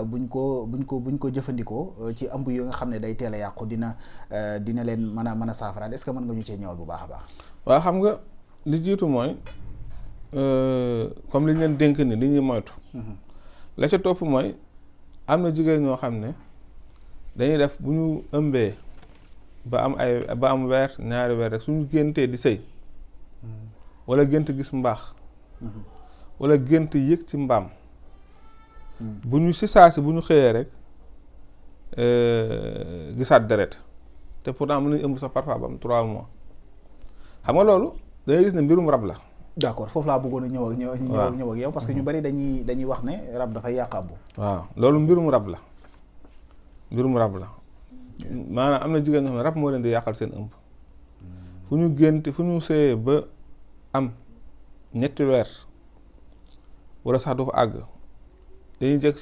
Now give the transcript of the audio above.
buñ ko jëfandikoo ci ëmb yi nga xam ne day teel a yàqu dina leen mën a saafaraal est-ce que mën nga ñu cee ñëwal bu baax a baax. waaw xam nga li jiitu mooy comme li ñu leen dénk ni li ñuy moytu. la ca topp mooy am na jigéen ñoo xam ne dañuy def bu ñu ëmbee ba am weer ñaari weer rek suñu géntee di sëy wala gént gis mbaax wala gént yëg ci mbaam bu ñu si saa si bu ñu xëyee rek gisaat deret te pourtant mën nañu ëmb sax parfois ba am 3 mois xam nga loolu dangay gis ne mbirum rab la. d'accord foofu laa bëggoon a ñëw ak yow parce que ñu bari dañuy wax ne rab dafay yàq ëmb. waaw loolu mbirum rab la maanaam am na jigéen ñoo xam ne rab moo leen di yàqal seen ëmb fu ñu génte fu ñu sëyee ba am 2 weer wala sax du ko àgg dañuy jëkk